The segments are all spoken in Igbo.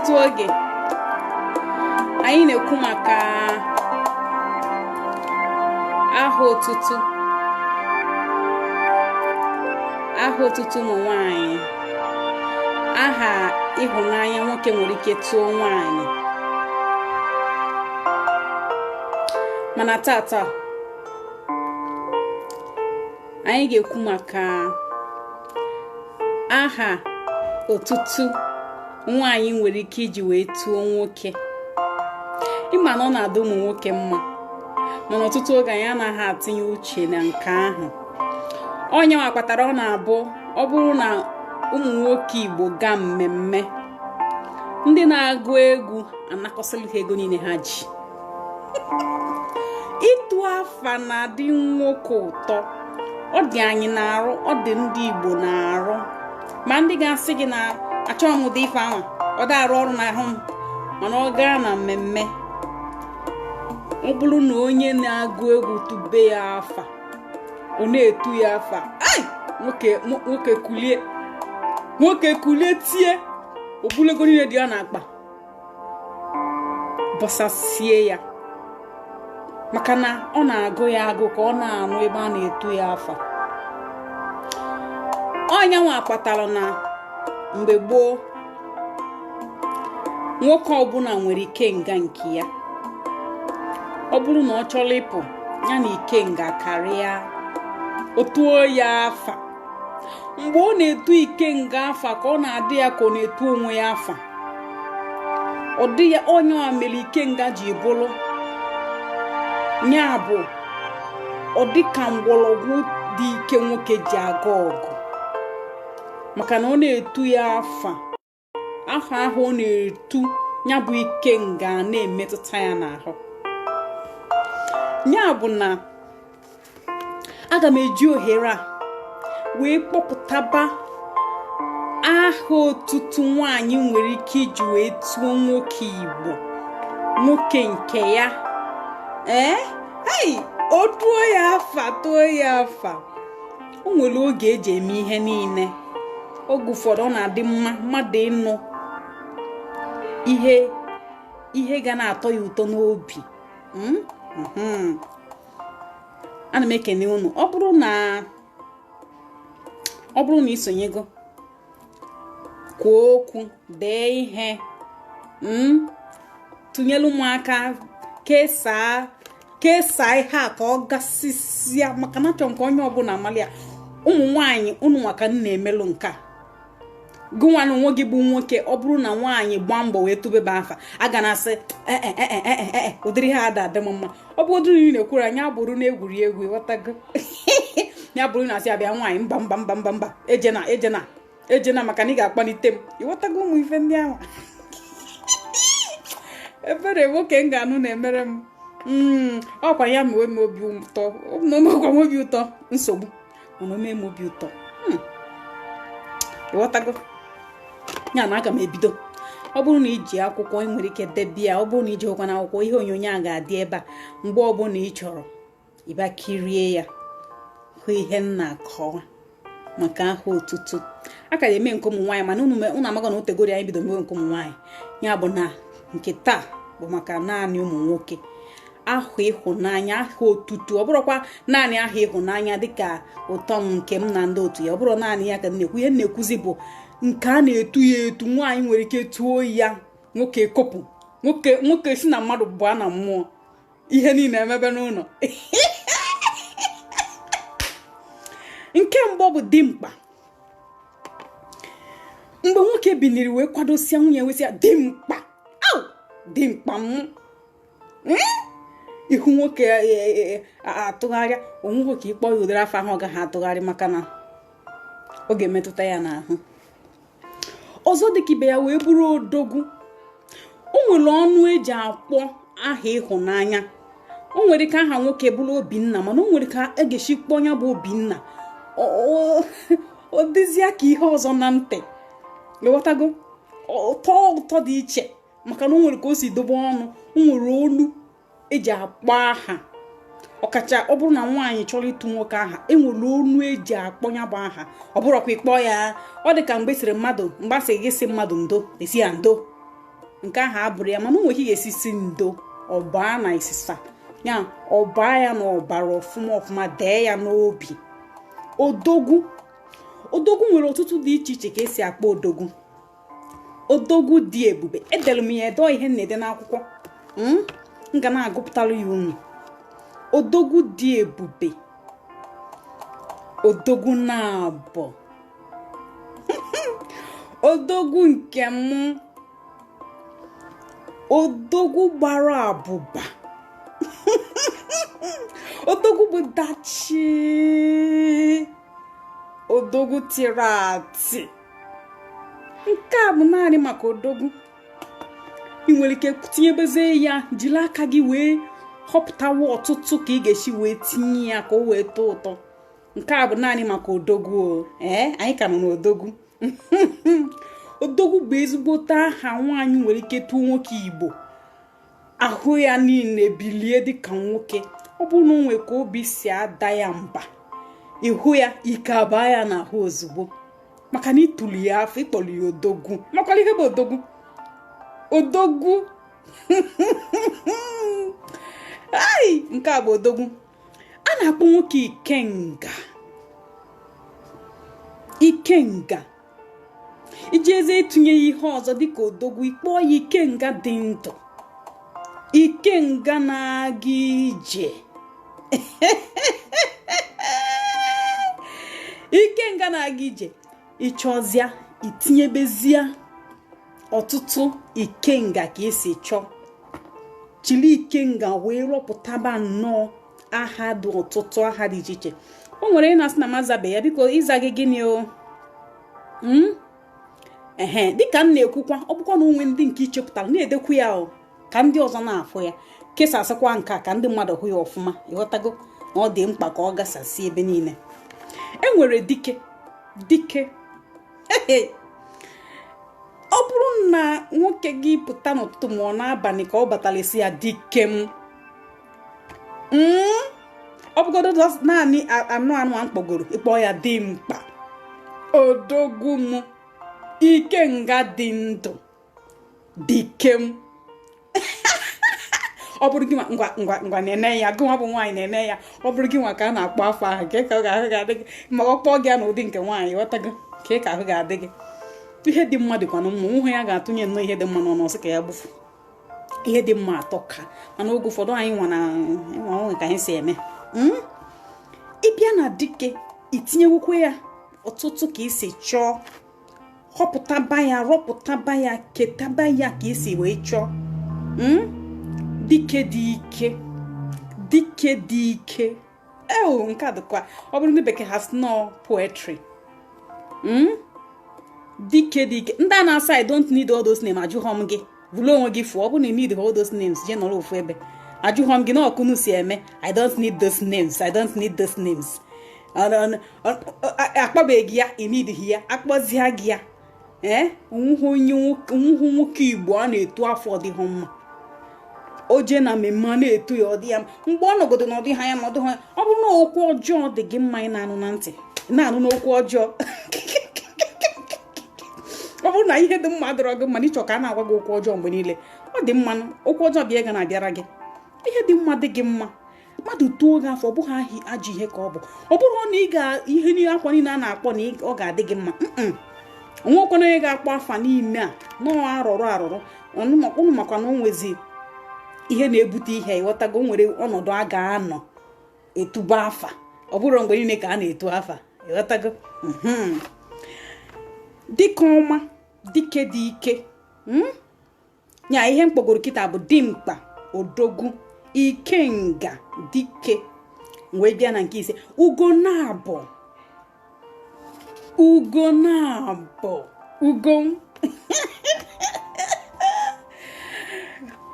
Ọtụtụ oge anyị na-ekwu maka aha otutu, aha otutu ụmụ nwanyị, aha ịhụnanya nwoke nwere ike tụọ nwanyị. Mana tata anyị ga-ekwu maka aha otutu nwaanyị nwere ike iji wee tuo nwoke. Ị ma na ọ na-adị ụmụ nwoke mma, mana ọtụtụ oge anyị anaghị atinye uche na nke ahụ. Ọ nya nwa kpatara ọ na-abụ ọ bụrụ na ụmụ nwoke Igbo gaa mmemme, ndị na-agụ egwu anakọsịrị ha ego niile ha ji. Ịtụ afa na-adị nwoke ụtọ, ọ dị anyị n'arụ, ọ dị ndị Igbo n'arụ. Ma ndị ga-asị gị na achọghị m ụdị ife ahụ, ọ da arụ ọrụ n'ahụ m, mana ọ gaa na mmemme, ọ bụrụ na onye na-agụ egwu tube ya afa, ọ na-etu ya afa, nwoke nwoke kulie, nwoke kulie tie, o bulu ego niile dị ya n'akpa bọsasie ya, maka na ọ na-agụ ya agụ ka ọ na-anụ ebe a na-etu ya afa. Ọ nya nwa kpatara na mgbe gboo, nwoke ọbụla nwere ikenga nke ya. Ọ bụrụ na ọ chọrọ ịpụ, ya na ikenga karịa, o tuo ya afa. Mgbe ọ na-etu ikenga afa, ka ọ na-adị ya ka ọ na-etu onwe ya afa. Ọ dị ya onye a mere ikenga ji bụrụ ya bụ ọ dị ka mgbọrọgwụ dị ike nwoke ji aga ọgụ, maka na ọ na-etu ya afa, afa ahụ ọ na-etu ya bụ ikenga na-emetụta ya n'ahụ. Ya bụ na aga m eji ohere a wee kpọpụtaba aha otutu nwaanyị nwere ike iji wee tuo nwoke Igbo, nwoke nke ya. Ee, hei, o tuo ya afa, tuo ya afa. O nwere oge eji eme ihe niile. Oge ụfọdụ ọ na-adị mma mmadụ ịnụ ihe ihe ga na-atọ ya ụtọ n'obi. Ana m ekene unu. Ọ bụrụ na ị sonyego, kwuo okwu, dee ihe, Tụnyere ụmụaka, kesaa kesaa ihe a ka ọ gasịsịa, maka na achọrọ m ka onye ọbụla mali ya. Ụmụ nwaanyị, unu nwa ka m na-emelụ nke a. Gụnwa na onwe gị bụ nwoke, ọ bụrụ na nwaanyị gbaa mbọ wee tubebe afa, a ga na-asị ee, ụdịrị ha ada adị m mma. Ọ bụ ụdịrị niile kwuru anyị abụrụ na egwuregwu, ịghọtago? Ya bụrụ na asị abịa nwaanyị, mba mba mba mba mba, ejena ejena ejena, maka na ị ga-akpalite m, ịghọtago? Ụmụ ife ndị ahụ ebere nwoke m ga-anụ na-emere m. Ọkwa ya mewe m obi ụtọ na omekwa m obi ụtọ nsogbu, mana o mee m obi ụtọ. Ịghọtago? Ya na aga m ebido. Ọ bụrụ na iji akwụkwọ, ị nwere ike debe ya. Ọ bụrụ na iji hụkwa na akwụkwọ, ihe onyonyo a ga-adị ebe a. Mgbe ọbụla ị chọrọ ịbịa kirie ya, hụ ihe m na-akọwa maka aha otutu. A ka eme nke ụmụ nwaanyị, mana unu amago na otegori anyị bido mewe nke ụmụ nwaanyị. Ya bụ na nke taa bụ maka naanị ụmụ nwoke, aha ịhụnanya, aha otutu. Ọ bụrụkwa naanị aha ịhụnanya dịka ụtọ m nke m na ndị otu ya, ọ bụrụ naanị ya ka m na-ekwu. Ihe m na-ekwuzi bụ nke a na-etu ya etu, nwaanyị nwere ike tuo ya, nwoke kopụ, nwoke nwoke si na mmadụ bụọ na mmụọ, ihe niile emebe n'ụlọ. Nke mbụ bụ dimkpa. Mgbe nwoke biniri wee kwadosia nwunye, wee sị ya dimkpa, au dimkpa m, ihu nwoke e, e, e, atụgharịa. Onweghị ka ịkpọ ya ụdịrị afa ahụ ọ gaghị atụgharị, maka na ọ ga-emetụta ya n'ahụ. Ọzọ dịka ibe ya wee bụrụ odogwu. O nwere ọnụ eji akpọ aha ịhụnanya. O nwere ike aha nwoke bụrụ Obinna, mana o nwere ka a ga-esi kpọọ ya bụ Obinna, ọ dịzịa ka ihe ọzọ na ntị, ịghọtago? Ụtọ ụtọ dị iche, maka na o nwere ka o si dobe ọnụ. O nwere olu eji akpọ aha, ọkacha ọ bụrụ na nwaanyị chọrọ ịtụ nwoke aha, enwere olu eji akpọ ya bụ aha. Ọ bụrụkwa ịkpọ ya, ọ dị ka mgbe sịrị mmadụ, mgbe asị gị sị mmadụ ndo, esi ya ndo. Nke ahụ abụrụ ya, mana o nwere ike ị ga-esi sị ndo, ọ baa na isisa ya, ọ baa ya na ọbara ọfụma ọfụma, dee ya n'obi. Odogwu. Odogwu nwere ọtụtụ dị iche iche ka esi akpọ odogwu. Odogwu dị ebube. Edere m ya ede, ihe m na-ede n'akwụkwọ m ga na-agụpụtara ya unu. Odogwu dị ebube, odogwu na-abọ, odogwu nke m, odogwu gbara abụba, odogwu bụ dachi, odogwu tiri ati. Nke a bụ naanị maka odogwu. Ị nwere ike tinyebezie ya, jiri aka gị wee họpụtawa ọtụtụ ka ị ga-esi wee tinye ya ka o wee tọọ ụtọ. Nke a bụ naanị maka odogwu o. Ee, anyị ka nọ n'odogwu. Odogwu bụ ezigbote aha nwaanyị nwere ike tụọ nwoke Igbo, ahụ ya niile bilie dịka nwoke. Ọ bụrụ na o nwee ka obi si ada ya mba, ịhụ ya, ike abaa ya n'ahụ ozugbo, maka na ịtụrụ ya afa, ịkpọrọ ya odogwu. Makwara ihe bụ odogwu? Odogwu ai, nke a bụ odogwu. A na-akpọ nwoke ikenga. Ikenga, iji eze ịtụnye ya ihe ọzọ dịka odogwu, ịkpọọ ya ikenga dị ndụ, ikenga na-aga ije, ikenga na-aga ije. Ịchọzịa itinyebezie ọtụtụ ikenga ka esi chọọ, jiri ikenga wee rọpụtaba nnọọ aha dị ọtụtụ, aha dị iche iche. O nwere ị na-asị na m azabe ya. Biko, ịza gị gịnị o? Ehe, dịka m na-ekwukwa, ọ bụkwa na onwe ndị nke ichepụtara na-edekwu ya o, ka ndị ọzọ na-afụ ya, kesasịkwa nke a ka ndị mmadụ hụ ya ọfụma. Ịghọtago na ọ dị mkpa ka ọ gasasị ebe niile. E nwere dike. Dike, ọ bụrụ na nwoke gị pụta n'ụtụtụ ma ọ n'abalị ka ọ batara, ị sị ya dike m, Ọ bụgodo naanị anụ anụ a mkpọgoro, ịkpọ ya dimkpa, odogwu m, ikenga dị ndụ, dike m. Ọ bụrụ gị, ngwa ngwa ngwa, na-ene ya, gị nwa bụ nwaanyị na-ene ya, ọ bụrụ gị nwa ka a na-akpọ afa ahụ, ke ka ahụ ga-adị gị ma ọ kpọọ gị ya n'ụdị nke nwaanyị? Ghọtago ke ka ahụ ga-adị gị? Ihe dị mma dịkwanụ mma. Onwe ya ga-atụnye nnọọ ihe dị mma n'ọnụ, ọsị ka ya gbufu. Ihe dị mma atọ ka, mana oge ụfọdụ anyị nwa na nwa onwe ka anyị si eme. Ịbịa na dike, itinyewukwe ya ọtụtụ ka isi chọọ, họpụtaba ya, rọpụtaba ya, ketaba ya ka isi wee chọọ. Dike dị ike, dike dị ike. Eo, nke a dịkwa, ọ bụrụ ndị bekee ha sị na ọ poetry. Dike dị ike. Ndị a na-asị I don't need all those names, ajụghọ m gị. Bụrụ onwe gị fụọ. Ọ bụrụ na ị need all those names, jee nọrọ ofu ebe. Ajụghọ m gị na ọkụnụ si eme I don't need those names, I don't need those names. Akpọbeghị ya, ị needghị ya, akpọzie gị ya. Ee, onweghị onye onweghị nwoke Igbo a na-etu afa ọ dịghị mma. O jee na mmemme a na-etu ya, ọ dị ya mgbe ọ nọgodo na ọ dịghị anya ma ọ dịghị anya. Ọ bụrụ na okwu ọjọọ dị gị mma ị na-anụ na ntị, na-anụ n'okwu ọjọọ. Ọ bụrụ na ihe dị mma adịrọ gị mma, na ịchọ ka a na-agwa gị okwu ọjọọ mgbe niile, ọ dị mma, okwu ọjọọ bịa ga na-abịara gị. Ihe dị mma dị gị mma, mmadụ tuo gị afa, ọ bụghị ajọ ihe ka ọ bụ. Ọ bụrụ na ị ga ihe niile akwa niile a na-akpọ na ọ ga-adị gị mma, onwekwana onye ga-akpọ afa niile a nọọ arọrọ arọrọ ọnụ, makwa na o nwezi ihe na-ebute ihe. Ịghọtago? O nwere ọnọdụ a ga-anọ etuba afa. Ọ bụrụ mgbe niile ka a na-etu afa. Ịghọtago? Dike ọma, dike dị ike. Ya ihe mkpọgoro kịta bụ dimkpa, odogwu, ikenga, dike. Wee bịa na nke ise, ugo na-abọ, ugo na-abọ, ugo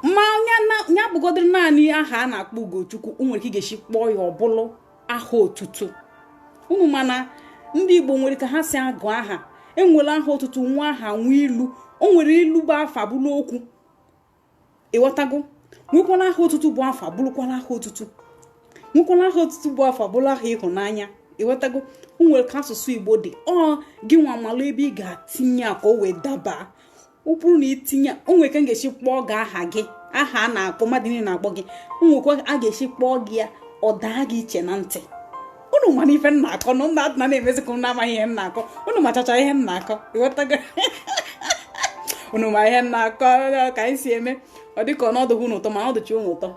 ma ya bụgodiri naanị aha a na-akpọ Ugochukwu, o nwere ike ị ga-esi kpọọ ya ọ bụlụ aha otutu unu. Mana ndị Igbo nwere ka ha si agụ aha. Enwere aha otutu, nwa aha, nwa ilu. O nwere ilu bụ afa bụrụ okwu. Ịghọtago? Nwekwara aha otutu bụ afa bụrụkwara aha otutu. Nwekwara aha otutu bụ afa bụrụ aha ịhụnanya. Ịghọtago? O nwere ka asụsụ Igbo dị. Ọ gị nwa malụ ebe ị ga-atinye ya ka o wee daba. Ọ bụrụ na itinye, o nwere ka m ga-esi kpọọ gị aha gị, aha a na-akpọ mmadụ niile na-akpọ gị, o nwekwa a ga-esi kpọọ gị ya, ọ daa gị iche na ntị. Unu mana ife m na-akọ na nna na na-emezi ka unu amaghị ihe m na-akọ. Unu machacha ihe m na-akọ, ịghọtago? Unu ma ihe m na-akọ, ka anyị si eme ọ dị ka ọnọdụ unu ụtọ, mana ọ dịcha unu ụtọ.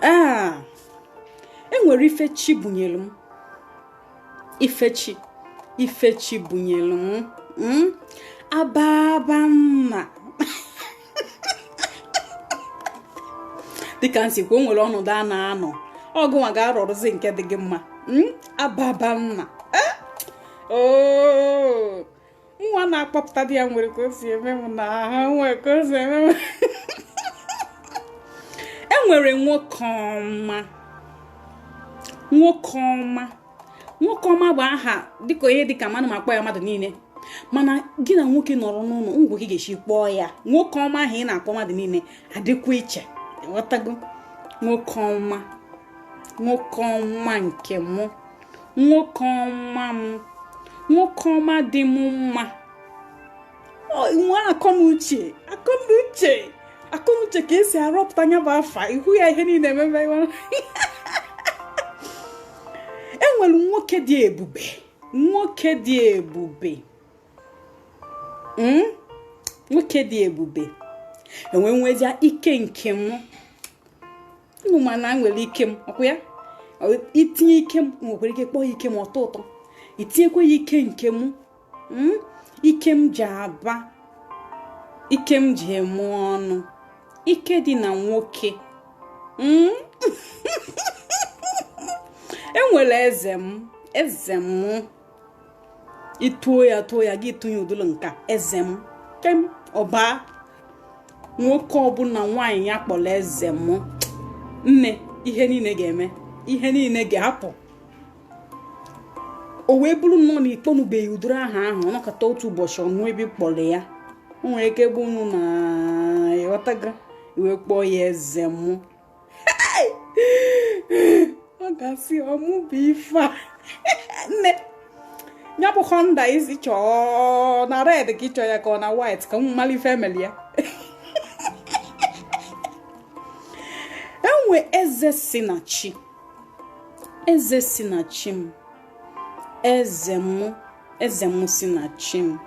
Aa, e nwere ife chi bunyelu m, ife chi bunyelu m, ababa mma. Dịka m si kwuo, o nwere ọnọdụ a na-anọ, ọ gụnwa ga-arọrụzi nke dị gị mma. Ababa mma oo, nwa na-akpọpụta di ya nwere ka o si eme m na ha nwere ka o si eme m. E nwere nwoke ọma, nwoke ọma, nwoke ọma bụ aha dịka onye dịka mmadụ ma akpọ ya mmadụ niile, mana gị na nwoke nọrọ n'ụlọ ngwa gị ga-esi kpọọ ya nwoke ọma ahụ ị na-akpọ mmadụ niile adịkwa iche, ịghọtago? Nwoke ọma, nwoke ọma nke mụ, nwoke ọma m, nwoke ọma dị m mma. Nwa akọnuche, akọnuche, akọnuche ka esi arọpụta nya bụ afa ihu ya, ihe niile emebe. E nwere nwoke dị ebube, nwoke dị ebube, nwoke dị ebube. Enwe nwezia ike nke mụ, unu ma na nwere ike m ọkwa ya itinye ike m, nwekwara ike kpọọ ike m ọtọ ụtọ, itinyekwa ya ike nke mụ, ike m ji aba, ike m ji eme ọnụ, ike dị na nwoke. E nwere eze m, eze m, ituo ya tụọ ya gị tụnye ụdụlụ nka eze m kem ọba. Nwoke ọbụla nwaanyị ya kpọrọ eze m, nne, ihe niile ga-eme, ihe niile ga-apụ. O wee bụrụ nnọọ na ikpọnubeghị ụdịrị aha ahụ, ọ nọkọta otu ụbọchị ọnụ ebe ịkpọrọ ya, o nwere ike bụ unu na ịghọtago, iwe kpọọ ya eze m, ọ ga-asị ọmụ bụ ife a. Nne ya bụ Honda isi chọọ na red ka ịchọ ya ka ọ na white ka m mara ife emeli ya. Enwe eze si na chi, eze si na chi m, eze m, eze m si na chi m.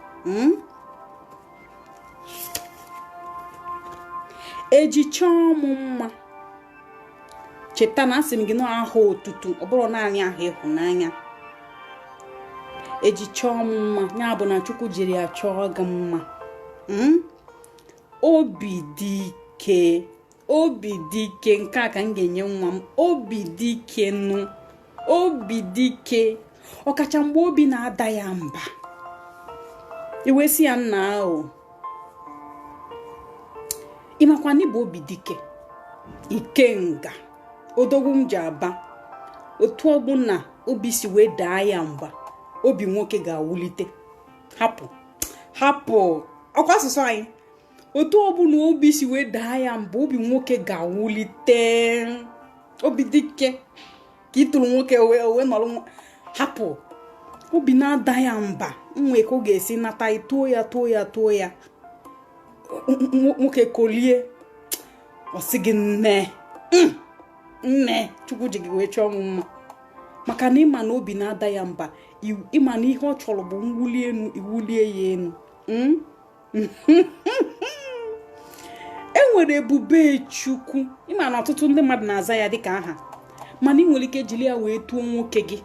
Eji chọọ m mma. Cheta na asị m gị na aha otutu, ọ bụrụ naanị aha ịhụnanya. Eji chọọ m mma, ya bụ na Chukwu jiri ya chọọ gị mma. Obi dị ike, obi dị ike, nke a ka m ga-enye nwa m, obi dị ike nụ, obi dị ike, ọkacha mgbe obi na-ada ya mba, iwe si ya nna ahụ, ịmakwa na ịbụ obi dike, ikenga, odogwu m ji aba. Otu ọbụla obi si wee daa ya mba, obi nwoke ga-awulite. Hapụ, hapụ ọkwa asụsụ anyị. Otu ọbụla obi si wee daa ya mba, obi nwoke ga-awulite. Obi dike ka ị tụrụ nwoke wee nọrọ, hapụ obi na-ada ya mba, nwe ka ọ ga-esi nata tụọ ya, tụọ ya, tụọ ya, nwoke kolie, ọ sị gị nne, nne, Chukwu ji gị wee chọọ m mma. Maka na ịma na obi na-ada ya mba, ịma na ihe ọ chọrọ bụ mwuli enu, iwulie ya enu. E nwere ebube Chukwu, ịma na ọtụtụ ndị mmadụ na-aza ya dịka aha, mana ị nwere ike jiri ya wee tụọ nwoke gị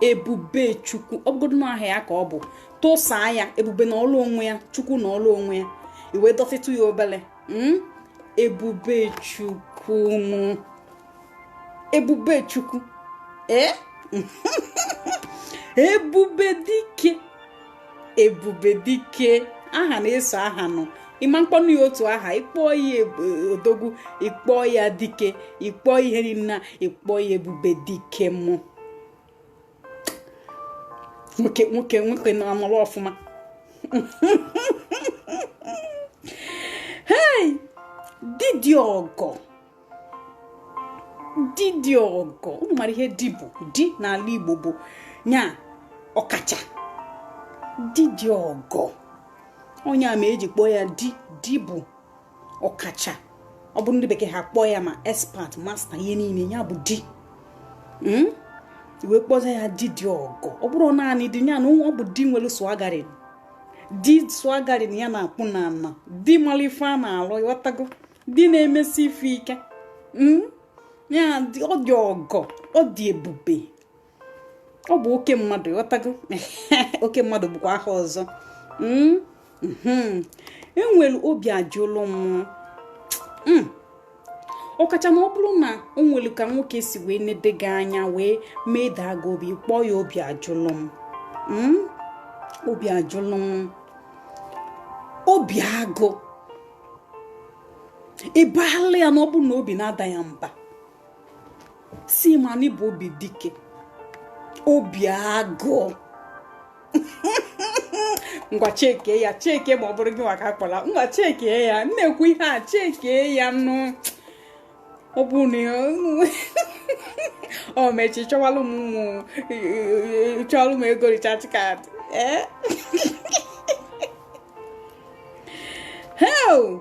ebube Chukwu. Ọ bụgodu n'aha ya ka ọ bụ, tụsaa ya ebube na ọlụ onwe ya, Chukwu na ọlụ onwe ya, i wee dọtịtụ ya obele. Ebube Chukwu mụ, ebube Chukwu, ee, ebube dike, ebube dike, aha na-eso aha nọ. Ịma mkpọnụ ya otu aha, ịkpọọ ya odogwu, ịkpọọ ya dike, ịkpọọ ihe niile, ịkpọọ ya ebube dike mụ. Nwoke, nwoke, nwoke na-anọrọ ọfụma. Hey, didi ọgọ, didi ọgọ, unu mara ihe di bụ. Di n'ala Igbo bụ nya ọkacha, Di dị ọgọ. Onye a ma eji kpọọ ya di. Di bụ ọkacha. Ọ bụrụ ndị bekee, ha kpọọ ya ma expert, master, ihe niile. Ya bụ di. Wee kpọza ya di dị ọgọ. Ọ bụrụ naanị di ya na ọ bụ di nwere swaggery, di swaggery ya na-akpụ na ana, di mara ife a na-alụ, ịghọtago, di na-emesi ife ike. Ya ọ dị ọgọ, ọ dị ebube, ọ bụ oke mmadụ, ịghọtago. Oke mmadụ bụkwa aha ọzọ. Enwere obi ajụlụ m, ọkacha ma ọ bụrụ na o nwere ka nwoke si wee nede gị anya wee mee daa gị obi, kpọọ ya obi ajụlụ m, obi ajụlụ m, obi agụ ịbaala ya. Na ọ bụrụ na obi na-ada ya mba, si ma na ịbụ obi dike, obi agụ. Ngwa, cheke ya, cheke. Ma ọ bụrụ gị maka akpọla, ngwa, cheke ya. M na-ekwu ihe a, cheke ya nụ. Ọ bụrụ na ọ mechi, chọwalụ m ụmụ, chọwalụ m ego recharge card. Ee, hell,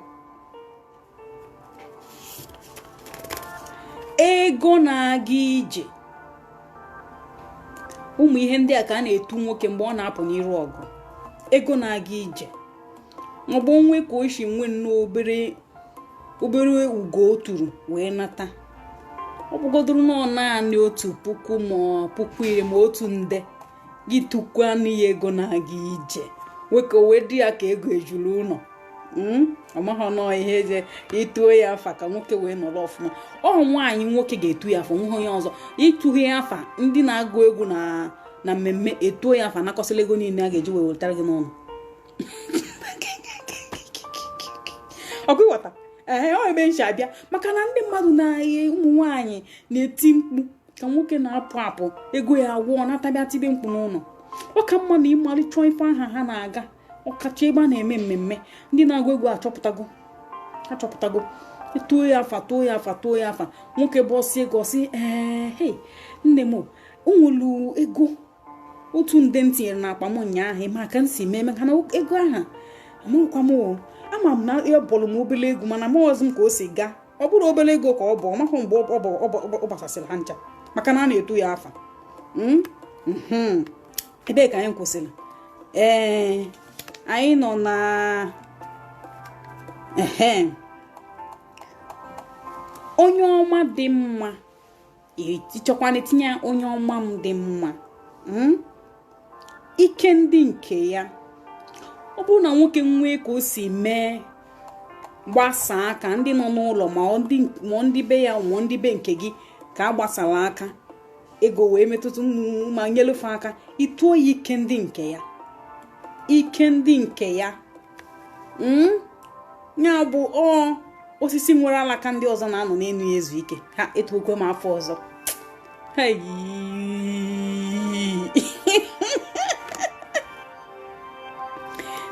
ego na-aga ije. Ụmụ ihe ndị a ka a na-etu nwoke mgbe ọ na-apụ n'iru ọgụ. Ego na-aga ije, maọbụ onwe ka o si nwee nnọọ obere obere ugo o turu wee nata, ọ bụgodoro nọọ naanị 1,000 ma 20,000 ma 1 nde, gị tukwanụ ya ego na-aga ije. Nwoke wee dị ya ka ego ejuru ụlọ. Ọ maghị nọọ ihe eje ituo ya afa ka nwoke wee nọrọ ọfụma. Ọ nwaanyị nwoke ga-etu ya afa, nweghị onye ọzọ ịtụghị ya afa. Ndị na-agụ egwu na mmemme etuo ya afa, nakọsịla ego niile a ga-eji wee wetara gị n'ụlọ ọkụ. Ịghọta? Ee, ọ ebe nshi abịa, maka na ndị mmadụ na-ahịa ụmụ nwaanyị na-eti mkpu ka nwoke na-apụ apụ, ego ya gwụọ, natabịa tibe mkpu n'ụlọ. Ọ ka mma na ịmalị chọọ ife aha ha na-aga, ọkacha ebe a na-eme mmemme. Ndị na-agụ egwu achọpụtago, achọpụtago. Tụọ ya afa, tụọ ya afa, tụọ ya afa. Nwoke bụ ọsị ego, ọsị, ee, hei, nne m, o nwere ego 1 nde m tinyere n'akpa m ụnyaahụ. Ma ka m si mee maka na ego ahụ amakwa m. Ama m na ya bọrọ m obere ego, mana amaghịzi m ka o si gaa. Ọ bụrụ obere ego ka ọ bụ, ọ mahụ mgbe ọ gbasasịrị ha ncha, maka na a na-etu ya afa. Ebee ka anyị kwụsịrị? Ee, anyị nọ na ehe onye ọma dị mma. Ịchọkwana etinye ya onye ọma m dị mma. Ike ndị nke ya. Ọ bụrụ na nwoke nwee ka o si mee gbasaa aka, ndị nọ n'ụlọ, ma ndị be ya, ma ndị be nke gị, ka a gbasara aka, ego wee metụta ma nyelufe aka, ituo ya ike ndị nke ya, ike ndị nke ya. Ya bụ ọ osisi nwere alaka ndị ọzọ na-anọ n'elu ya ezu ike. Ha etuokwe m afọ ọzọ. Hei,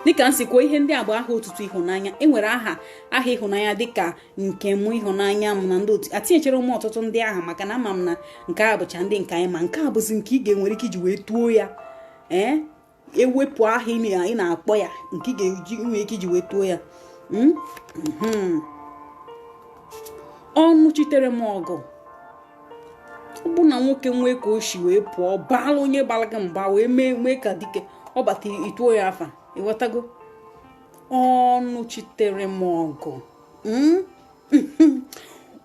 dịka m si kwuo, ihe ndị a bụ aha otutu ịhụnanya. E nwere aha aha ịhụnanya dịka nke m, ịhụnanya m, na ndị otu atinyechara m ọtụtụ ndị aha, maka na ama m na nke a bụcha ndị nke anyị. Ma nke a bụzi nke ị ga-enwere ike iji wee tuo ya. Ee, ewepụ aha ị na-akpọ ya, nke ị ga-eji nwee ike iji wee tuo ya. Ọnụ chitere m ọgụ. Ọ bụ na nwoke nwee ka o si wee pụọ baala onye gbara gị mgba wee mee mee ka dike ọ bata, ituo ya afa. Ịghọtago? Ọnụ chitere m ọgụ.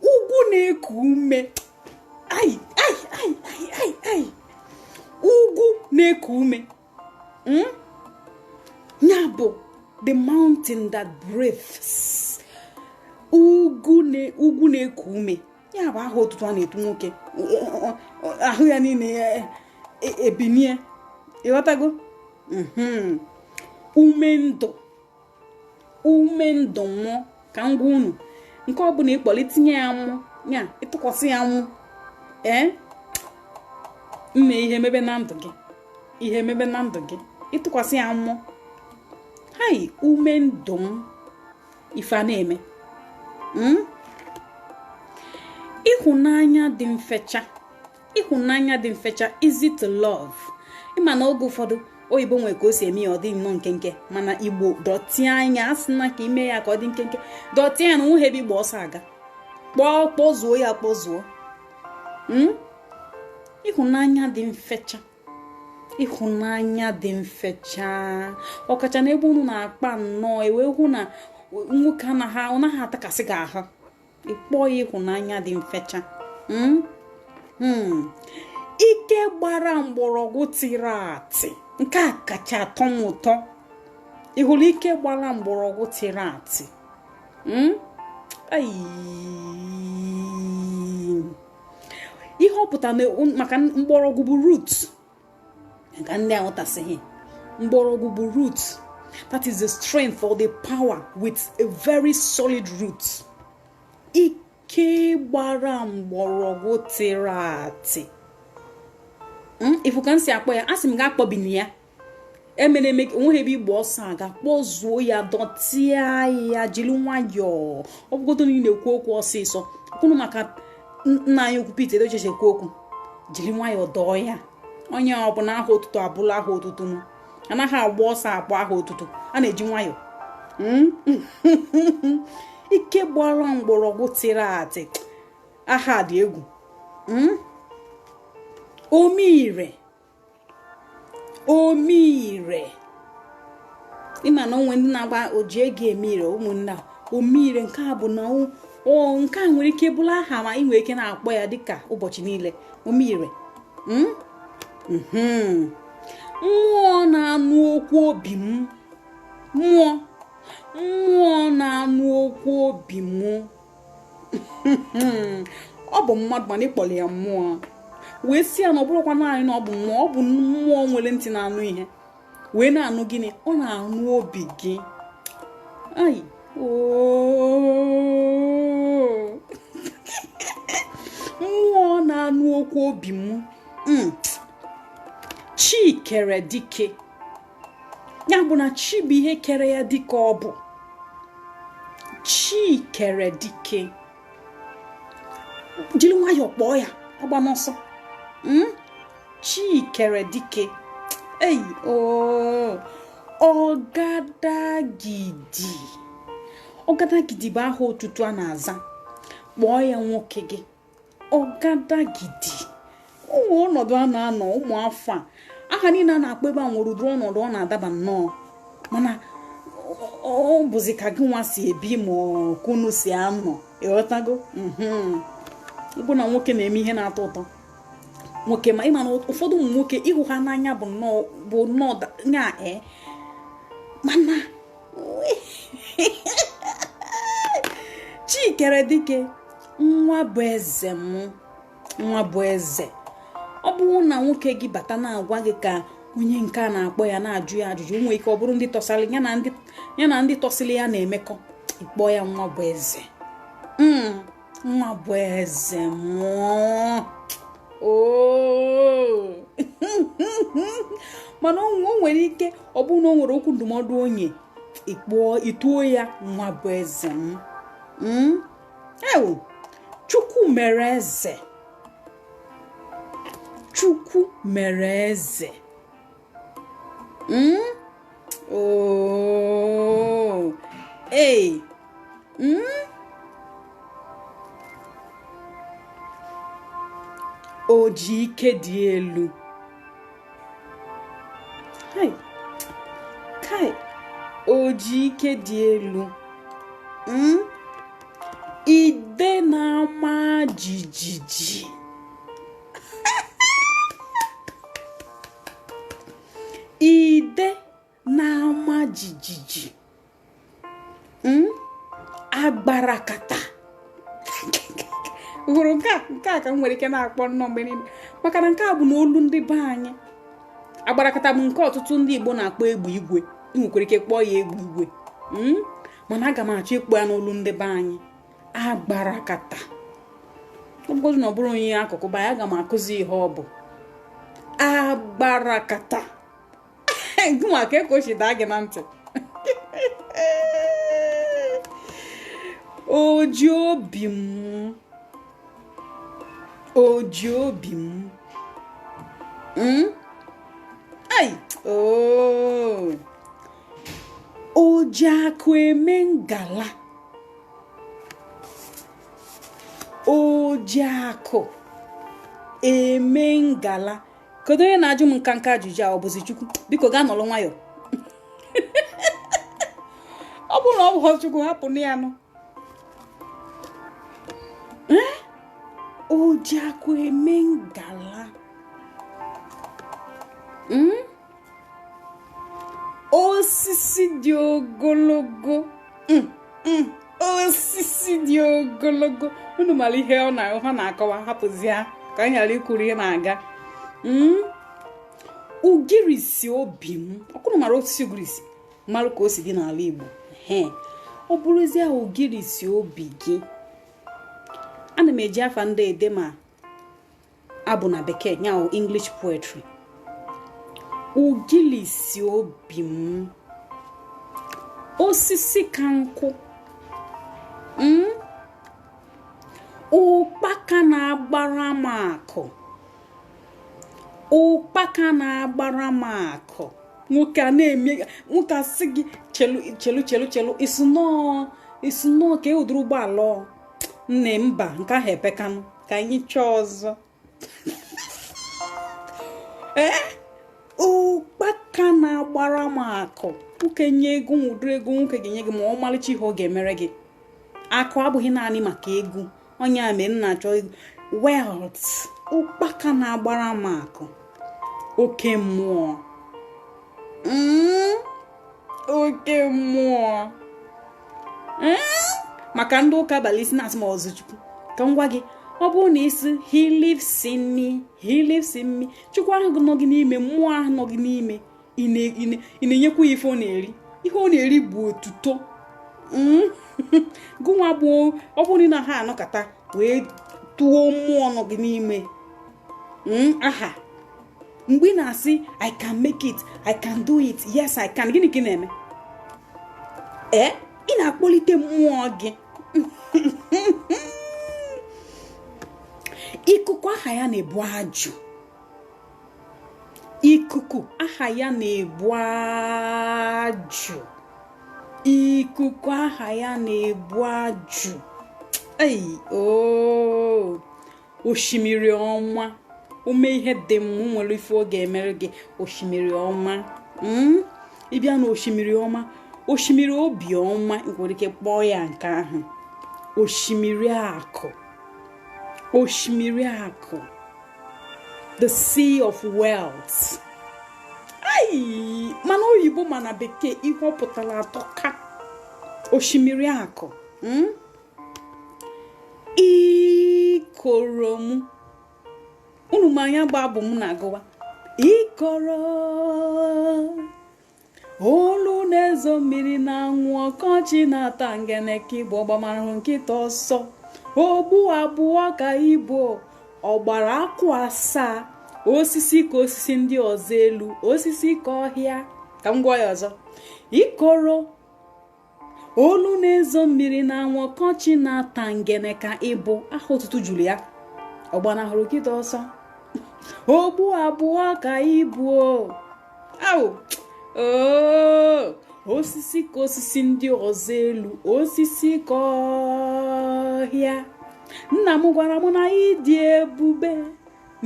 Ugwu na-eku ume. Ai ai ai ai ai ai, ugwu na-eku ume. Ya bụ the mountain that breathes. Ugwu na-eku ume. Ya bụ aha otutu a na-etu nwoke, ahụ ya niile ebinie. Ịghọtago? Ume ndụ, ume ndụ mmụọ. Ka m gwa unu, nke ọbụla ịkpọrọ, itinye ya mmụọ ya, ịtụkwasị ya mmụọ, ee, nne, ihe mebe na ndụ gị, ihe mebe na ndụ gị. Ịtụkwasị ya mmụọ, hai, ume ndụ m, ife a na-eme. Ịhụnanya dị mfecha, ịhụnanya dị mfecha, easy to love. Ịma na oge ụfọdụ Oyibo nwere ka o si eme ya, ọ dị nnọọ nkenke, mana Igbo dọtịa anya, a sị na ka ime ya ka ọ dị nkenke, dọtịa ya na onweghị ebe ịgba ọsọ aga. Kpọọ, kpọzuo ya, kpọzuo. Ịhụnanya dị mfecha, ịhụnanya dị mfecha, ọkacha n'ebe unu na-akpa nnọọ, ewee hụ na nwoke anaghị, ọ naghị atakasị gị ahụ, ịkpọ ya ịhụnanya dị mfecha. Ike gbara mgbọrọgwụ tiri atị, nke a kacha atọ m ụtọ. Ị hụrụ ike gbara mgbọrọgwụ tiri atị? Ihe ọ pụtara maka mgbọrọgwụ bụ root, ka ndị aghọtasịghị, mgbọrọgwụ bụ root. That is the strength or the power with a very solid root. Ike gbara mgbọrọgwụ tiri atị. Ifu ka m si akpọ ya, asị m ga akpọbini ya emere eme, onweghị ebe igba ọsọ aga. Kpọzuo ya, dọtịa ya, jiri nwayọọ. Ọ bụgodo na ị na-ekwu okwu ọsịsọ, kwunu maka nna anyị ukwu Pete Edochie ekwu okwu, jiri nwayọọ dọọ ya. Onye ọbụla aha otutu abụla aha otutu m, anaghị agba ọsọ akpọ aha otutu, a na-eji nwayọọ. Ike gbara mgbọrọgwụ tiri atị, aha dị egwu. Omeire, omeire, ịma na onwe ndị na-agba oji ego eme ire, ụmụnna omeire. Nke a bụ na nke a nwere ike bụrụ aha, ma ị nwere ike na-akpọ ya dịka ụbọchị niile, omeire. Mmụọ na-anụ okwu obi m, mmụọ, mmụọ na-anụ okwu obi m. Ọ bụ mmadụ, mana ịkpọrọ ya mmụọ, wee sị ya na ọ bụrụkwa naanị na ọ bụ mmụọ, ọ bụ mmụọ nwere ntị na-anụ ihe, wee na-anụ gịnị? Ọ na-anụ obi gị. Ai, mmụọ na-anụ okwu obi m. Chi kere dike, ya bụ na chi bụ ihe kere ya dịka ọ bụ. Chi kere dike, jiri nwayọọ kpọọ ya, agba n'ọsọ. Chi kere dike. Ei, ọgadagidi, ọgadagidi bụ aha otutu a na-aza. Kpọọ ya nwoke gị, ọgadagidi. Ụmụ ọnọdụ a na-anọ, ụmụ afọ a, aha niile a na-akpọ ebe a nwere ụdịrị ọnọdụ ọ na-adaba nnọọ, mana ọ bụzi ka gị nwa si ebi ma kunu si anọ, ịghọtago? Ịbụ na nwoke na-eme ihe na-atọ ụtọ nwoke, ma ịma na ụfọdụ ụmụ nwoke ịhụ ha n'anya bụ nnọọ, bụ nnọọ nya e, mana Chikere dike, nwa bụ eze m, nwa bụ eze. Ọ bụrụ na nwoke gị bata na-agwa gị ka onye nke a na-akpọ ya, na-ajụ ya ajụjụ, nwee ike ọ bụrụ ndị tọsịrị ya na ndị tọsịrị ya na-emekọ, ịkpọ ya nwa bụ eze. Nwa bụ eze mụọ. Mana o nwere ike ọ bụrụ na o nwere okwu ndụmọdụ onye ịkpọọ ituo ya nwa bụ eze m. Ewu, Chukwu mere eze, Chukwu mere eze. Oh, ee. O ji ike dị elu. Kai, kai, o ji ike dị elu. Ide na-ama jijiji. Ide na-ama jijiji. Agbarakata hụrụ nke a, nke a ka m nwere ike na-akpọ nnọọ mgbe niile, maka na nke a bụ n'olu ndị be anyị. Agbarakata bụ nke ọtụtụ ndị Igbo na-akpọ egbe igwe. Ị nwekwara ike kpọọ ya egbe igwe, mana aga m achọ ịkpọ ya n'olu ndị be anyị, agbarakata. Ọ bụgodu na ọ bụrụ onye akụkụ be anyị, aga m akụzi ihe ọ bụ agbarakata. Gịnwa ka ka o si daa gị na ntị? Oji obi m, oji obi m. Ai, Oji akụ eme ngala. Oji akụ eme ngala. Kedu onye na-ajụ m nka nka ajụjụ a? Ọ bụzi Chukwu? Biko gaa nọrọ nwayọ. Ọ bụrụ na ọ bụghị Chukwu, hapụ ya nụ. Oji akụ eme ngala. Osisi dị ogologo. Osisi dị ogologo. Unu mara ihe ọ na ha na-akọwa, hapụzi ha ka anyị ghara ikwuru ihe na-aga. Ugirisi obi m, ọkwa unu mara osisi ugirisi, mara ka o si dị n'ala Igbo. Ee, ọ bụrụzie ugirisi obi gị, ana m eji afa ndị ede ma abụ na bekee, nya English poetry. Ugirisi obi m, osisi ka nkwụ, ụkpaka na-agbara m akụ, ụkpaka na-agbara m akụ. Nwoke a na-eme, nwoke asị gị chelu chelu chelu chelu, isi nọọ ka e ụdịrị ụgbọala nne mba nke ahụ epekanụ, ka anyị chọọ ọzọ. Ee, ụkpaka na-agbara m akụ. Nwoke nye ego, ụdịrị ego nwoke ga-enye gị, ma ọmalịcha ihe ọ ga-emere gị. Akụ abụghị naanị maka ego. Onye a mee m na-achọ ego, wealth. Ụkpaka na-agbara m akụ, oke mmụọ, oke mmụọ. Maka ndị ụka abalị isi na-asị m ọzọ Chukwu, ka m gwa gị, ọ bụrụ na isi he lives in me, he lives in me, Chukwu ahụ nọ gị n'ime, mmụọ ahụ nọ gị n'ime, ị na-enyekwa ya ife ọ na-eri. Ihe ọ na-eri bụ otuto. Gụnwa bụ ọ bụrụ na ha anọkọta wee tụọ mmụọ nọ gị n'ime aha, mgbe ị na-asị I can make it, I can do it, yes I can, gịnị ka ị na-eme? Ee, ị na-akpọlite mmụọ gị. Ikuku aha ya na-ebu ajụ. Ikuku aha ya na-ebu ajụ. Ikuku aha ya na-ebu ajụ. Ei, oo, osimiri ọma, ume ihe dị m nwere ife ọ ga-emere gị. Osimiri ọma, ịbịa na osimiri ọma, osimiri obi ọma, nwere ike kpọọ ya nke ahụ osimiri akụ, osimiri akụ, the sea of wealth. Ai, mana oyibo mana bekee, ihe ọ pụtara atọka. Osimiri akụ. Ikoro m, unu ma anya gba abụ m na-agụwa ikoro olu na-ezo mmiri na-anwụ, ọkọchị na-ata ngene ka ịbụ ọgbamarụ nkịta ọsọ, ogbu abụọ ka ibu ọgbara akwụ asaa, osisi ka osisi ndị ọzọ elu, osisi ka ọhịa. Ka m gwa ya ọzọ, ikoro olu na-ezo mmiri na-anwụ, ọkọchị na-ata ngene ka ịbụ, aha ụtụtụ juru ya, ọgbanahụrụ nkịta ọsọ, ogbu abụọ ka ibu, au osisi ka osisi ndị ọzọ elu, osisi ka ọhịa. Nna m gwara m na ịdị ebube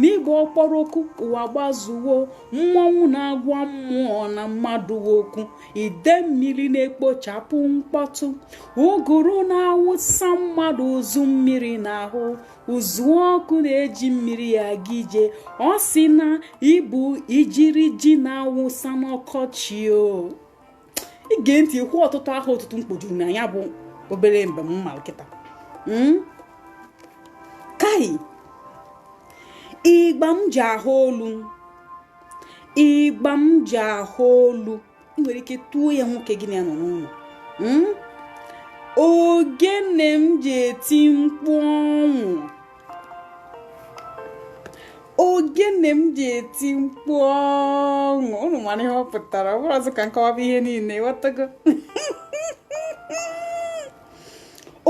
n'igwe ọkpọrọ okwu ụwa gbazuwo, mmọnwụ na-agwa mmụọ na mmadụ okwu, ide mmiri na-ekpochapụ mkpọtụ, ụgụrụ na-awụsa mmadụ ụzụ mmiri n'ahụ, ụzụ ọkụ na-eji mmiri aga ije, ọ sị na ịbụ ijiri ji na-awụsa n'ọkọchị. O ige ntị hụ ọtụtụ aha ọtụtụ mkpojuru na ya bụ obere mgbe m ma kịta. Kai, ịgba m ji ahụ olu, ịgba m ji ahụ olu, ị nwere ike tụọ ya nwoke gị na ya nọ n'ụlọ. Ogene m ji eti mkpu ọnwụ, ogene m ji eti mkpu ọṅụ. Unu mara ihe ọ pụtara, ọ bụrụ ọzọ ka nkọwaba ihe niile, ghọtago.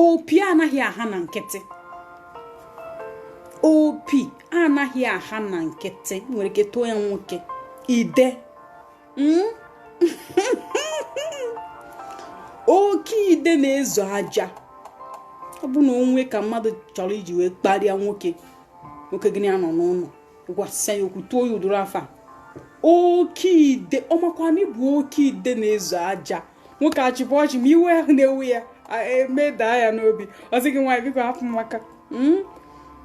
Opi anaghị aha na nkịtị, opi anaghị aha na nkịtị, nwere ike tụọ ya nwoke ide. Oke ide na-ezo aja. Ọ bụ na o nwe ka mmadụ chọrọ iji wee kparịa nwoke, nwoke gị na ya nọ n'ụlọ, gwasịa ya okwu, tụọ ya ụdịrị afa oke ide, ọ makwa na ị bụ oke ide na-ezo aja. Nwoke achịpụ ọchị, ma iwe ahụ na-ewe ya emedaa ya n'obi. Ọ sị gị, nwaanyị, biko hapụ m aka.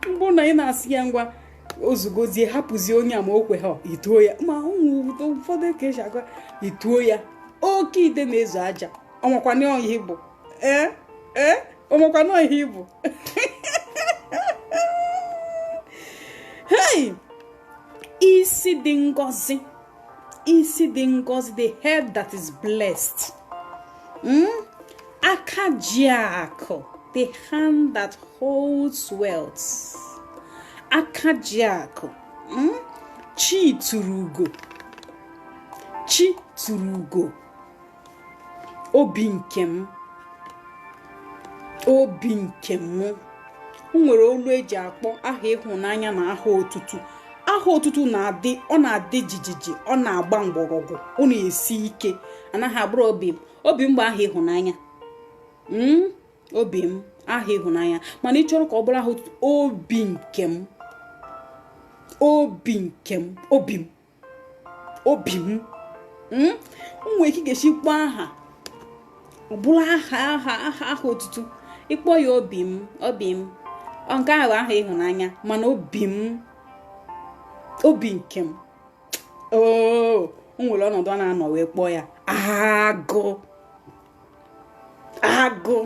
Mbụ na ị na-asị ya ngwa ozugozie, hapụzie onye a, ma o kwe ha ituo ya. Ma ụmụ ụfọdụ ka esi agwa ituo ya oke ide na-ezo aja. Ọ makwa na ihe bụ ee ee, ọ makwa na ihe bụ hey. Isi dị ngọzi, isi dị ngọzi, the head that is blessed. Aka ji akụ, the hand that holds wealth. Aka ji akụ. Chi tụrụ ugo, chi tụrụ ugo. Obi nke m, obi nke m. O nwere olu eji akpọ aha ịhụnanya na aha otutu. Aha otutu na-adị, ọ na-adị jijiji, ọ na-agba mgbọrọgwụ, ọ na-esi ike. Anaghị abụrụ obi m. Obi m bụ aha ịhụnanya. Obi m aha ịhụnanya, mana ị chọrọ ka ọ bụrụ aha otutu, obi nke m, obi nke m, obi m, obi m. O nwere ike ị ga-esi kpọọ aha, ọ bụrụ aha aha aha aha otutu. Ịkpọ ya obi m, obi m, ọ nke ahụ bụ aha ịhụnanya. Mana obi m, obi nke m, oo, o nwere ọnọdụ a na-anọ wee kpọọ ya agụ, agụ,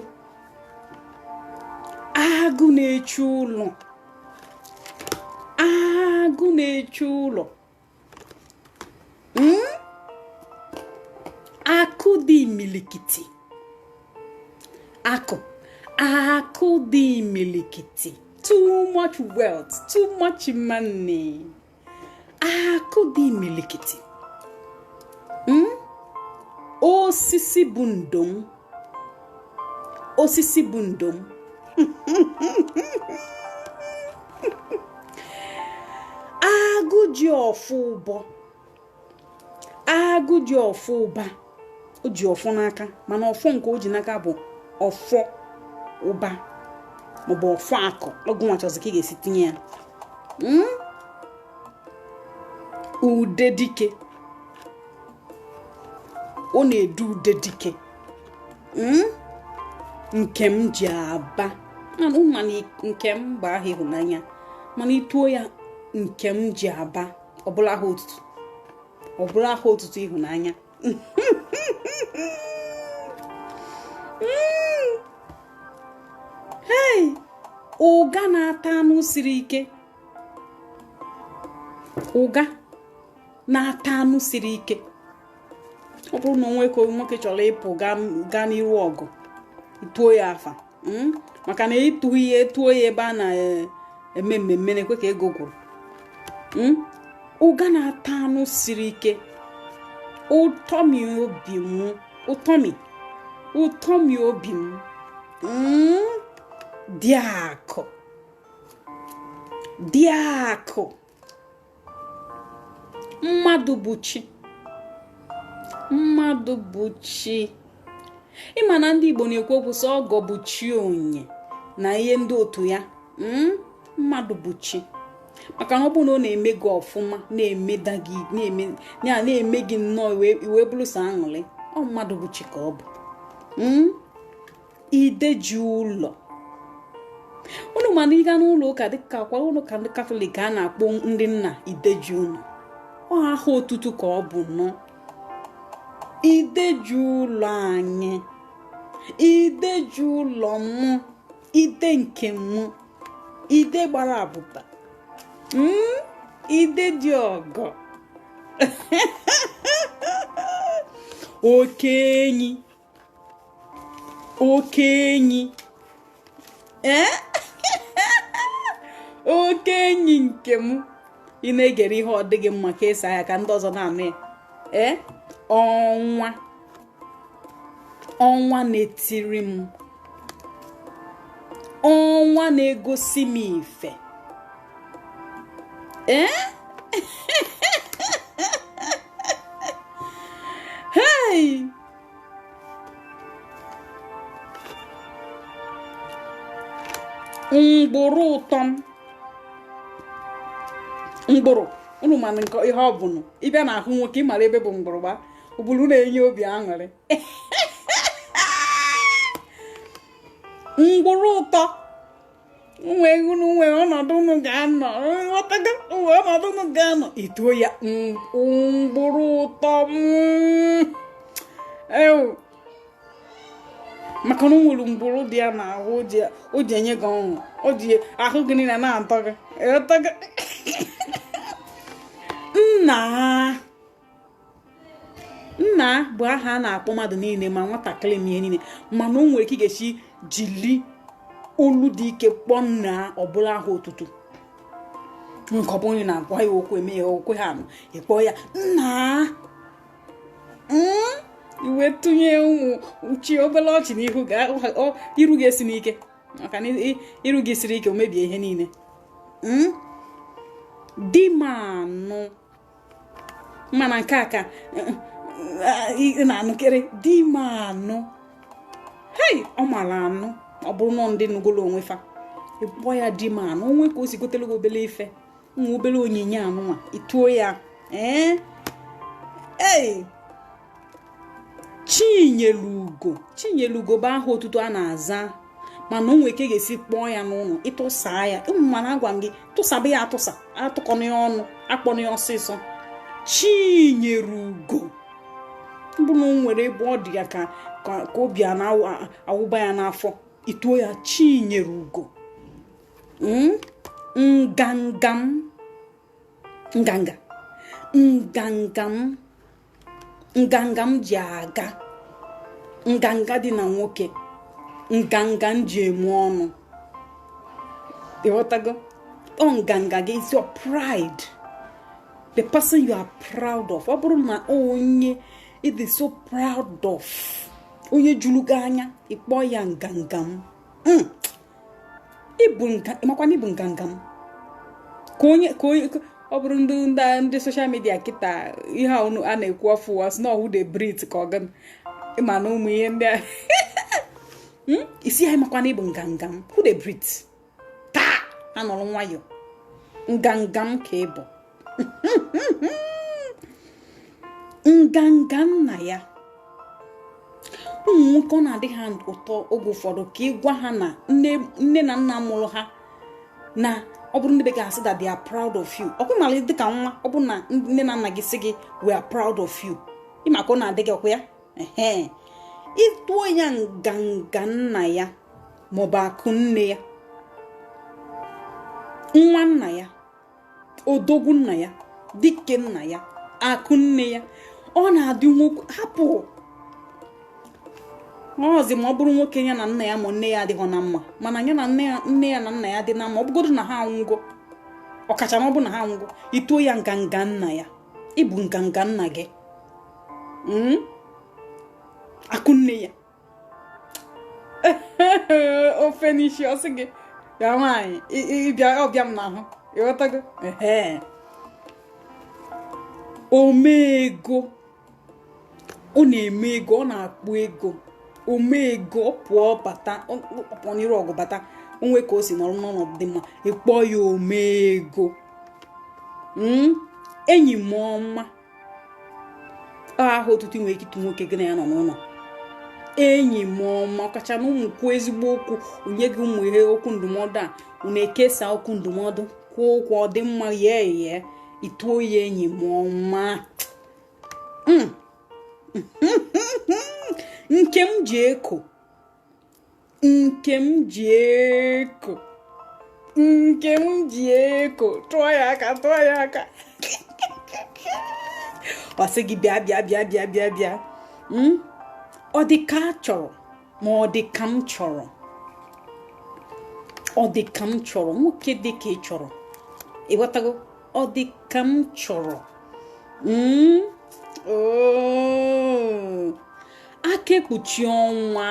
agụ na-eche ụlọ, agụ na-eche ụlọ. Akụ dị imilikiti, akụ, akụ dị imilikiti, too much wealth, too much money, akụ dị imilikiti. Osisi bụ ndo m, osisi bụ ndo m. Agụ ji ọfọ ụbọ, agụ ji ọfọ ụba. O ji ọfọ n'aka, mana ọfọ nke o ji n'aka bụ ọfọ ụba maọbụ ọfọ akụ. Ọ gụnwa chọzi ka ị ga-esi tinye ya. Ude dike, ọ na-edu ude dike. Nke m ji aba mana nke m bụ aha ịhụnanya, mana ituo ya nke m ji aba, ọ bụrụ aha otutu, ọ bụrụ aha otutu ịhụnanya. Hey, ụga na-ata anụ siri ike, ụga na-ata anụ siri ike. Ọ bụrụ na onwe ka nwoke chọrọ ịpụ gaa n'iru ọgụ, tuo ya afa. Maka na ịtụ ihe tuo ya ebe a na-eme mmemme na-ekwe ka ego gwụrụ. Ụga na-ata anụ siri ike. Ụtọmi obi m, ụtọmi, ụtọmi obi m. Dị akụ, dị akụ. Mmadụ bụ chi, mmadụ bụ chi. Ịma na ndị Igbo na-ekwu okwu sị ọgọ bụ chi onye na ihe ndị otu ya. Mmadụ bụ chi, maka na ọ bụrụ na ọ na-eme gị ọfụma, na-emeda gị, na-eme gị nnọọ wee bụrụ sọ aṅụrị, ọ mmadụ bụ chi ka ọ bụ. Ide ji ụlọ unu, mana ịga n'ụlọ ụka dịka kwa ụlọ ụka ndị Katọlik, a na-akpọ ndị nna ide ji ụlọ. Ọ aha otutu ka ọ bụ nọ. Ide ji ụlọ anyị, ide ji ụlọ m, ide nke m, ide gbara abụba, ide dị ọgọ. Oke enyi, oke enyi, ee, oke enyi nke m. Ị na-egere ihe ọ dịghị mma ka esi anya ka ndị ọzọ na-anụ ya. Ee, ọnwa, ọnwa na-etiri m, ọnwa na-egosi m ife. Ee, hey, Mgbụrụ ụtọ m, mgbụrụ unu mana nke ihe ọ bụ ị bịa n'ahụ nwoke, ị mara ebe bụ mgbụrụgba ụbụrụ na-enye obi aṅụrị. Mgbụrụ ụtọ nwee unu nwee ọnọdụ unu ga-anọ, ghọtago, nwee ọnọdụ unu ga-anọ, i tuo ya mgbụrụ ụtọ m, maka na o nwere mgbụrụ dị ya n'ahụ o ji enye gị ọṅụ, o ji ahụ gị niile na-atọ gị, ghọtago. Nna, nna bụ aha a na-akpọ mmadụ niile, ma nwatakịrị ma ihe niile, mana o nwere ka ị ga-esi jiri olu dị ike kpọọ nna, ọ bụrụ aha otutu. Nke ọ bụrụ na agwa ya okwu eme ya okwe ha anụ, ị kpọọ ya nna, i wee tụnye ụmụ uchi obere ọchị n'ihu, iru gị esi n'ike, maka na iru gị siri ike, o mebie ihe niile. Di m anụ, mana nke a ka ị na-anụkere di m anụ, hei, ọ mara anụ. Ọ bụrụ na ndị nụgolo onwe fa, ị kpọọ ya di m anụ, o nwee ka o si gotere gị obere ife, nwa obere onyinye anụnwa, i tuo ya. Ee, ee, Chinyelugo. Chinyelugo bụ aha otutu a na-aza, mana o nwere ka ị ga-esi kpọọ ya n'ụlọ, ị tụsaa ya. Mana agwa m gị, tụsaba ya atụsa, atụkọna ya ọnụ, akpọna ya ọsịsọ. Chinyelugo bụ na o nwere ebe ọ dị ya ka ka obi a na-awụba ya n'afọ, i tuo ya Chinyelugo. Nganga m, nganga, nganga m, nganga m ji aga, nganga dị na nwoke, nganga m ji eme ọnụ, ịghọtago? Ọ nganga gị is your pride, the person you are proud of. Ọ bụrụ na onye ị dị so proud of, onye juru gị anya, ị kpọọ ya nganga m. Ịmakwa na ịbụ nganga m. Ka onye ka onye ọ bụrụ ndị ndị social media kịta, ihe a a na-ekwu ọfụ asị na ọhụ de brit ka ọ gị ịma na ụmụ ihe ndị a isi ya, ịmakwa na ịbụ nganga m, who dey breathe taa, anọrọ nwayọ, nganga m ka ị bụ, nganga nna ya. Ụmụ nwoke, ọ na-adị ha ụtọ oge ụfọdụ ka ị gwa ha na nne na nna mụrụ ha, na ọ bụrụ ndị be gị asị that they are proud of you. Ọkwa mara dịka nwa, ọ bụrụ na nne na nna gị sị gị "We are proud of you," ịma ka ọ na-adị gị, ọkwa ya? Ehe, ị tuo ya nganga nna ya maọbụ akụ nne ya, nwa nna ya, odogwu nna ya, dike nna ya, akụ nne ya, ọ na-adị nwoke hapụ ọzi. Ma ọ bụrụ nwoke ya na nna ya ma nne ya adịghị na mma, mana ya na nne ya na nna ya dị na mma, ọ bụgodu na ha anwụgo, ọkacha ma ọ bụ na ha anwụgo, i tuo ya nganga nna ya, ịbụ nganga nna gị, akụ nne ya, ofe n'isi, ọ sị gị bịa nwaanyị, ịbịa ọbịa m n'ahụ, ịghọtago? Ee, ome ego, ọ na-eme ego, ọ na-akpụ ego, ome ego, ọ pụọ bata, ọ pụọ n'iru ọgụ bata, o nwe ka o si nọrọ n'ọnọdụ dị mma, ị kpọọ ya ome ego. Enyi m ọma, aha otutu nwere ike ịtụ nwoke gị na ya nọ n'ụlọ, enyi m ọma, ọkacha na ụmụ kwuo ezigbo okwu, onye gị ụmụ ihe okwu ndụmọdụ a, unu ekesa okwu ndụmọdụ, kwuo okwu ọ dị mma, yee yee, i tuo ya enyi m ọma. Nke m ji eko, nke m ji eko, nke m ji eko, tụọ ya aka, tụọ ya aka, ọ sị gị bịa bịa bịa bịa bịa bịa. Ọ dị ka a chọrọ, ma ọ dị ka m chọrọ, ọ dị ka m chọrọ, nwoke dị ka ị chọrọ, ịghọtago? Ọ dị ka m chọrọ. Oh. Aka ekpuchi ọnwa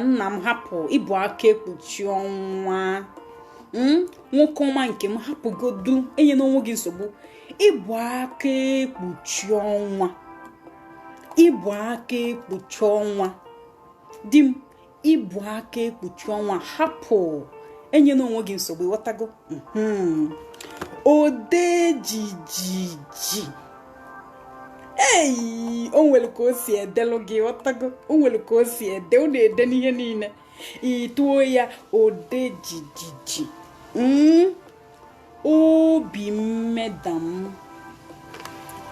nna m, hapụ ịbụ aka ekpuchi ọnwa. Nwoke ọma nke m, hapụgodu, enyena onwe gị nsogbu. Ịbụ aka ekpuchi ọnwa, ịbụ aka ekpuchi ọnwa, di m, ịbụ aka ekpuchi ọnwa, hapụ. Enyena onwe gị nsogbu, ịghọtago? Ode jijiji. Ei, o nwere ka o si edelụ gị, ghọtago? O nwere ka o si ede, ọ na-ede n'ihe niile. Ị tụọ ya ode jijiji. Obi mmeda m,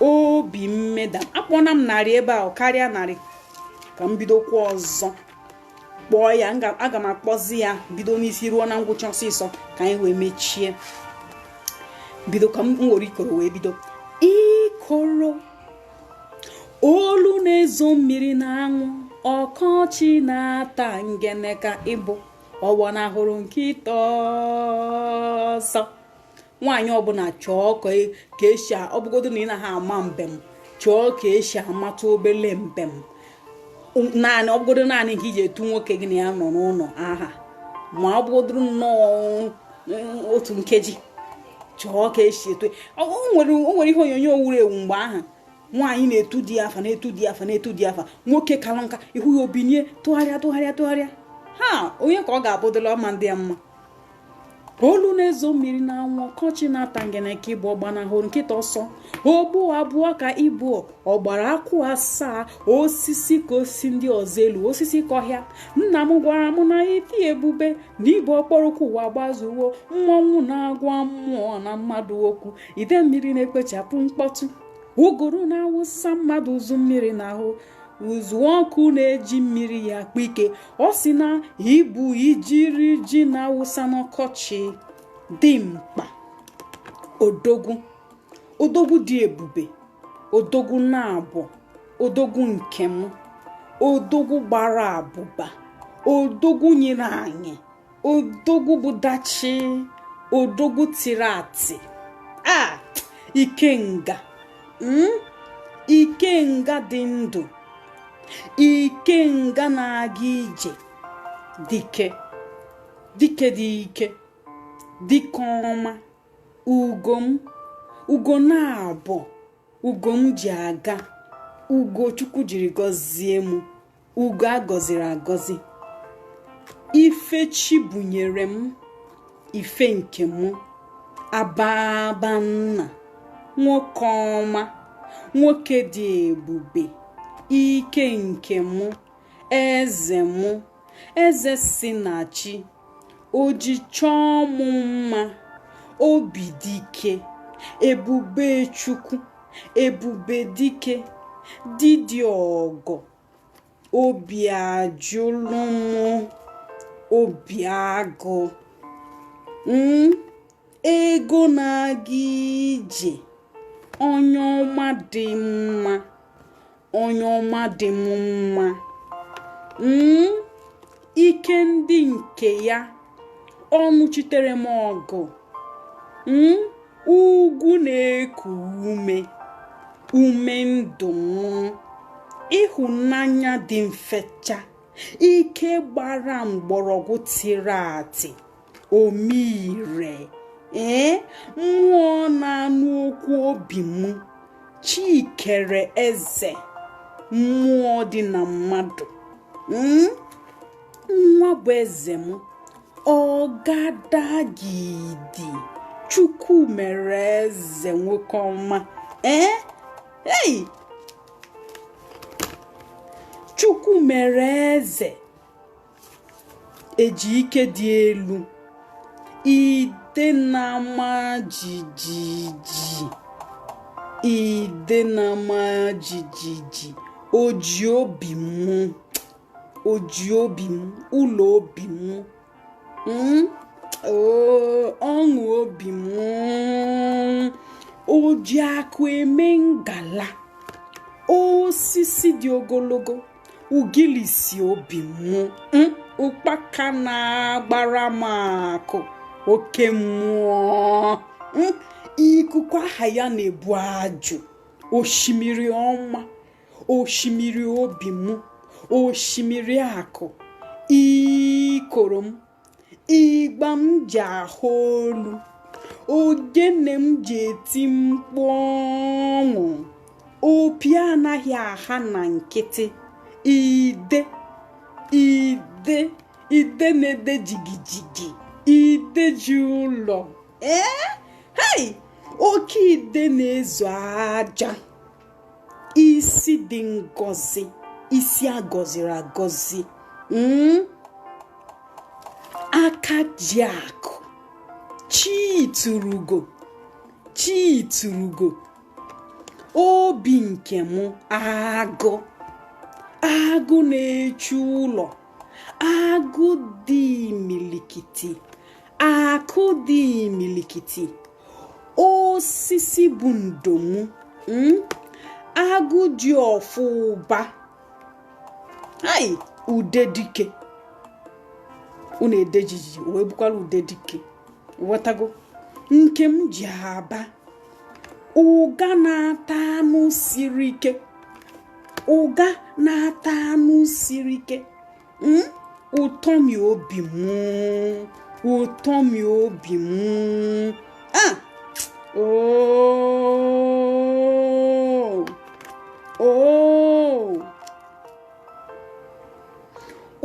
obi mmeda m. Akpọna m 100 ebe ahụ karịa 100, ka m bidokwa ọzọ kpọọ ya. Aga m akpọzi ya bido n'isi ruo na ngwụcha ọsịsọ ka anyị wee mechie. Bido ka m were ikoro wee bido. Ikoro olu na-ezo mmiri na-anwụ, ọkọchị na-ata ngene ka ịbụ ọgbanahụrụ nkịta ọsọ. Nwaanyị ọbụla chọọ ka esi, ọ bụgodo na ị naghị ama mbem, chọọ ka esi amata obele mbem naanị, ọ bụgodo naanị nke iji etu nwoke gị na ya nọ n'ụlọ aha, ma ọ bụgodoro nnọọ otu nkeji, chọọ ka esi etu. O nwere ihe onyonyo wuru ewu mgbe ahụ, nwaanyị na-etu di afa, na-etu di afa, na-etu di afa. Nwoke kalụ nka ihu ya obinie, tụgharịa, tụgharịa, tụgharịa. Ha onye ka ọ ga-abụdịla ọma ndị ya mma. Olu na-ezo mmiri na-anwụ, ọkọchị na-ata ngene ka ịbụ ọgbanahụrụ nkịta ọsọ. Ogbu abụọ ka ịbụ ọgbara akwụ asaa, osisi ka osisi ndị ọzọ elu, osisi ka ọhịa. Nna m gwara m na ịdị ebube na ịbụ ọkpọrọkwu ụwa gbazuwo. Mmọnwụ na-agwa mmụọ na mmadụ okwu, ide mmiri na-ekpechapụ mkpọtụ, ụgụrụ na-awụsa mmadụ ụzụ mmiri n'ahụ, ụzụ ọkụ na-eji mmiri ya akpa ike. Ọ sị na ibu ijiri ji na-awụsa n'ọkọchị dị mkpa. Odogwu, odogwu dị ebube, odogwu na-abụ odogwu nke m, odogwu gbara abụba, odogwu nyere anyị, odogwu bụ dachi, odogwu tiri atị a, ikenga, ikenga dị ndụ, ikenga na-aga ije, dike, dike dị ike, dike ọma, ugo m, ugo na-abụ ugo m ji aga, ugo Chukwu jiri gọzie m, ugo a gọziri agọzi, ife chi bunyere m, ife nke m, ababa nna, nwoke ọma, nwoke dị ebube, ike nke m, eze m, eze si na chi, oji chọọ m mma, obi dike, ebube Chukwu, ebube dike, didi ọgọ, obi ajụlụ m, obi agụ, ego na-aga ije, onye ọma dị mma, onye ọma dị m mma, ike ndị nke ya, ọnụchitere m ọgụ, ugwu na-eku ume, ume ndụ m, ịhụnanya dị mfecha, ike gbara mgbọrọgwụ tiri atị, omire, ee, mmụọ na-anụ okwu obi m, chikere eze, mmụọ dị na mmadụ, nwa bụ eze m, ọgadagidi, Chukwu mere eze, nwoke ọma, ee, ei, Chukwu mere eze, eji ike dị elu, ide na-ama jijiji, ide na-ama jijiji, oji obi m, oji obi m, ụlọ obi m, ọṅụ obi m, oji akụ eme ngala, osisi dị ogologo, ugilisi obi m, ụkpaka na-agbara m akụ, oke mmụọ, ikuku aha ya na-ebu ajụ, osimiri ọma, osimiri obi m, osimiri akụ, ikoro m, ịgba m ji ahụ olu, ogene m ji eti mkpu ọṅụ, opi anaghị aha na nkịtị, ide, ide, ide na-ede jigijigi, Ide ji ụlọ, ee, hei, oke ide na-ezo aja, isi dị ngọzi, isi agọziri agọzi, Aka ji akụ, chi turugo, chi turugo, obi nke m, agụ, agụ na-eche ụlọ, agụ dị imilikiti, akụ dị imilikiti, osisi bụ ndo m, Agụ ji ọfọ ụba, ai, ude dike, unu ede jijiji wee bukwara ude dike, ghọtago nke m ji aba. Ụga na-ata anụ siri ike, ụga na-ata anụ siri ike, Ụtọ mi obi m, ụtọ mi obi m, ah, oh, oh.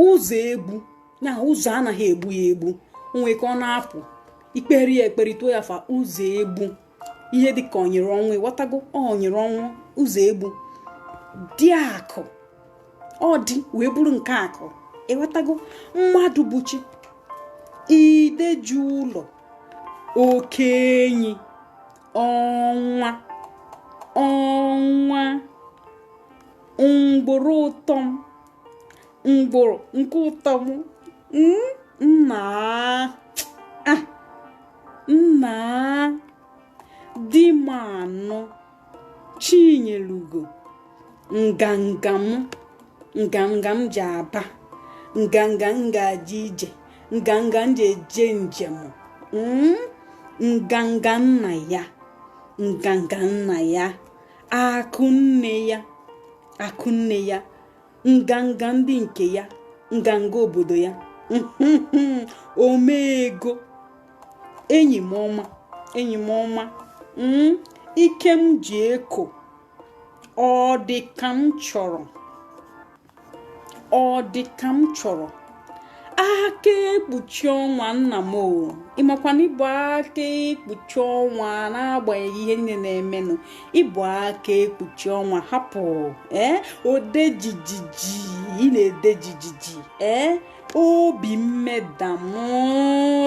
Ụzọ egbu na ụzọ anaghị egbu ya egbu, onwe ka ọ na-apụ ikpere ya ekpere tuo ya fa ụzọ egbu, ihe dị ka onyere ọnwụ, ịghọtago, onyere ọnwụ, ụzọ egbu dị akụ, ọ dị wee bụrụ nke akụ, ịghọtago, mmadụ bụ chi, ide ji ụlọ, oke enyi, ọnwa, ọnwa, mgbụrụ ụtọ m, mgbụrụ nke ụtọ m, nna, ah, nna, di m anọ, Chinyelugo, nganga m, nganga m ji aba, nganga m ga-eje ije, nganga m ji eje njem, nganga nna ya, nganga nna ya, akụ nne ya, akụ nne ya, nganga ndị nke ya, nganga obodo ya, omeego, enyi m ọma, enyi m ọma, ike m ji eko, ọ dị ka m chọrọ, ọ dị ka m chọrọ, aka ekpuchi ọnwa nna m o, ịmakwa na ịbụ aka ekpuchi ọnwa n'agbanyeghị ihe niile na-emenụ, ịbụ aka ekpuchi ọnwa, hapụ, ode jijiji, ị na-ede jijiji, obi mmeda m,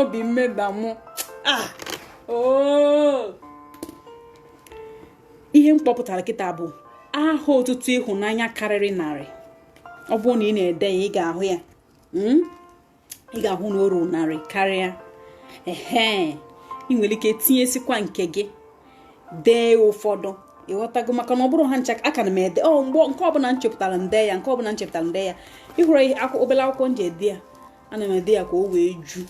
obi mmeda m, ah, oh. Ihe m kpọpụtara kịta bụ aha otutu ịhụnanya karịrị 100. Ọ bụrụ na ị na-ede ya, ị ga-ahụ ya, ị ga-ahụ na o ruru 100 karịa. Ehe, ị nwere ike tinyesikwa nke gị, dee ụfọdụ, ịghọtago, maka na ọ bụrụ ha ncha aka na m ede. Ọ mgbe nke ọbụla m chepụtara nde ya, nke ọbụla m chepụtara nde ya, ịhụrụ ihe obere akwụkwọ m ji ede ya, ana m ede ya ka o wee ju,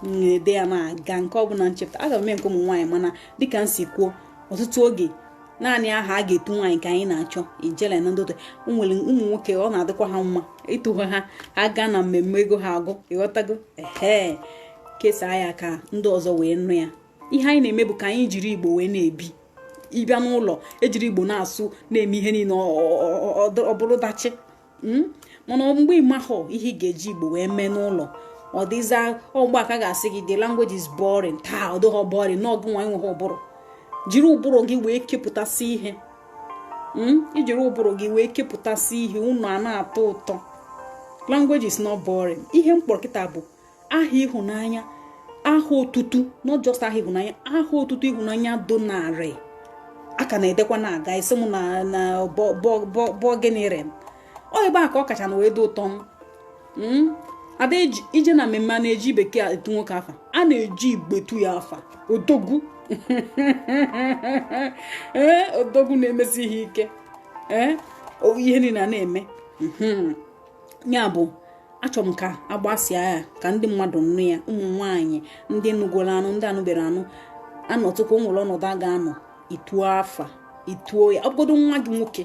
na-ede ya na-aga. Nke ọbụla m chepụtara, aga m eme nke ụmụ nwaanyị, mana dịka m si kwuo ọtụtụ oge, naanị aha a ga-etu nwaanyị ka anyị na-achọ ijele na ndị otu. O nwere ụmụ nwoke ọ na-adịkwa ha mma ịtụ ha, ha gaa na mmemme ego ha agụ, ịghọtago. Ehe, kesaa ya ka ndị ọzọ wee nụ ya. Ihe anyị na-eme bụ ka anyị jiri Igbo wee na-ebi. Ịbịa n'ụlọ ejiri Igbo na-asụ, na-eme ihe niile, ọ bụrụ dachi. Mana mgbe ị mahụ ihe ị ga-eji Igbo wee mee n'ụlọ, ọ dịza ọgba aka ga-asị gị the language is boring. Taa ọ dịghọ boring n'ọgụ nwa enweghị ụbụrụ. Jiri ụbụrụ gị wee kepụtasị ihe, ijiri ụbụrụ gị wee kepụtasị ihe, unu a na-atọ ụtọ. Language is not boring. Ihe m kpọrọ kịta bụ aha ịhụnanya, aha otutu, not just aha ịhụnanya, aha otutu ịhụnanya do 100. A ka na-edekwa na-aga isi m na na bọgịnịrị ọ ebe a ka ọ kacha na wee dị ụtọ m. Ada ije na mmemme a na-eji bekee etu nwoke afa, a na-eji Igbo etu ya afa. Odogwu, ee, odogwu na-emesi ihe ike, ee, ihe niile a na-eme ya bụ achọrọ m ka agbasịa ya ka ndị mmadụ nụ ya. Ụmụ nwaanyị ndị nụgoro anụ, ndị anụbere anụ, anọtụkwa o nwere ọnọdụ a ga-anọ ituo afa, ituo ya, ọ bụgodo nwa gị nwoke.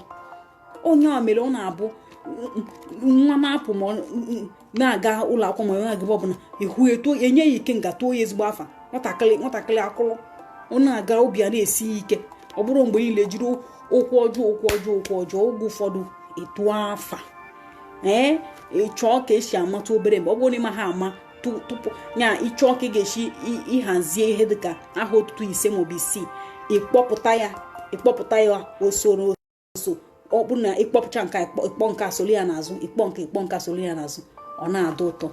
Onye a mere ọ na-abụ nwa na-apụ ma na-aga ụlọ akwụkwọ ma ọ na-aga ebe ọbụla, ihu eto enye ya ike nga tụọ ya ezigbo afa. Nwatakịrị, nwatakịrị akụrụ, ọ na-aga, obi a na-esi ya ike. Ọ bụrụ mgbe niile jiri ụkwụ ọjọọ, ụkwụ ọjọọ, ụkwụ ọjọọ. Oge ụfọdụ etuo afa, ee, chọọ ka esi amata obere mgbe ọ bụrụ na ịma ha ama. Tupu ya ịchọọ ka ị ga-esi ịhazie ihe dịka aha otutu ise maọbụ isii, ịkpọpụta ya usoro so. Ọ bụrụ na ịkpọpụcha nke, ịkpọ nke solu ya n'azụ, ịkpọ nke, ịkpọ nke solu ya n'azụ, ọ na-adị ụtọ.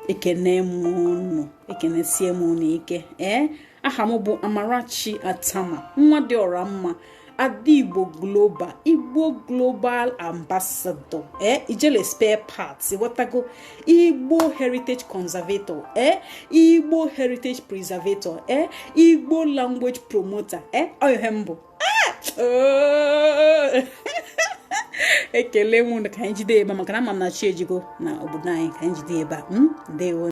Ekene m unu, ekenesie m unu ike. Ee, aha m bụ Amarachi Atama, nwa dị ọra mma, Ada Igbo Global, Igbo Global Ambassador, ee, Ijele Spare Parts, ịghọtago, Igbo Heritage Conservator, ee, Igbo Heritage Preservator, ee, Igbo Language Promoter. Ee, ọ ihe m bụ. Ekele m unu. Ka anyị jide ebe a, maka na ama m na chi ejigo na obodo anyị. Ka anyị jide ebe a. Ndewo.